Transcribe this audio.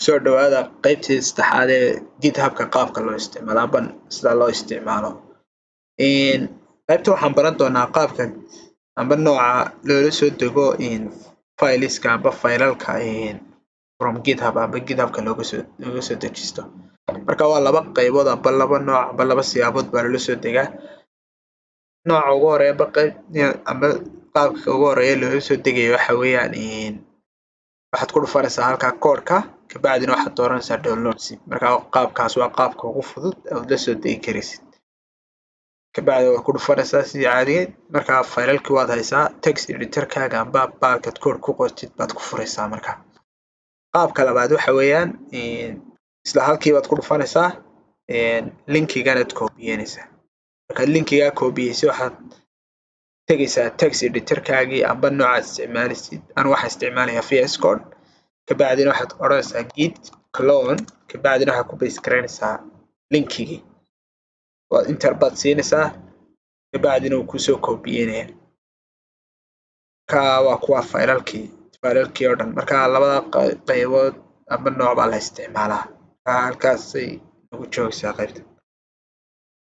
Soo dhawaada qaybtii saddexaad ee GitHub-ka, qaabka loo isticmaalo amba sida loo isticmaalo. Qaybta waxaan baran doonaa qaabka amba nooca loola soo dego fileska amba faylalka from GitHub, amba GitHub-ka looga soo dejisto. Marka waa laba qaybood amba laba nooc amba laba siyaabood baa loola soo degaa. Nooca ugu horeeya amba qayb amba qaabka ugu horeeya loola soo degayo waxa weeyaan, waxaad ku dhufanaysaa halkaa koodhka, kabacdina waxaad dooranaysaa download zip. Marka qaabkaas waa qaabka ugu fudud ood la soo degi karaysid. Kabacdi waad ku dhufanaysaa sidii caadigeed. Marka faylalkii waad haysaa, text editorkaaga amba baalkaad code ku qortid baad ku furaysaa. Marka qaabka labaad waxa weeyaan, isla halkii baad ku dhufanaysaa, linkiganaad koobiyeynaysaa. Markaad linkigaa koobiyeyso, waxaad tegaysaa text editorkaagii amba noocaad isticmaalaysid. Anigu waxaan isticmaalayaa VS Code. Kabacdina waxaad odhanaysaa git clone, kabacdina waxaad ku paste garaynaysaa linkigii, waad enter baad siinaysaa, kabacdina wuu kusoo koobiyeynaya. Marka waa kuwa faylalkii oo dhan. Marka labada qaybood amba nooc baa la isticmaalaa. Marka halkaasay nagu joogaysaa qaybta.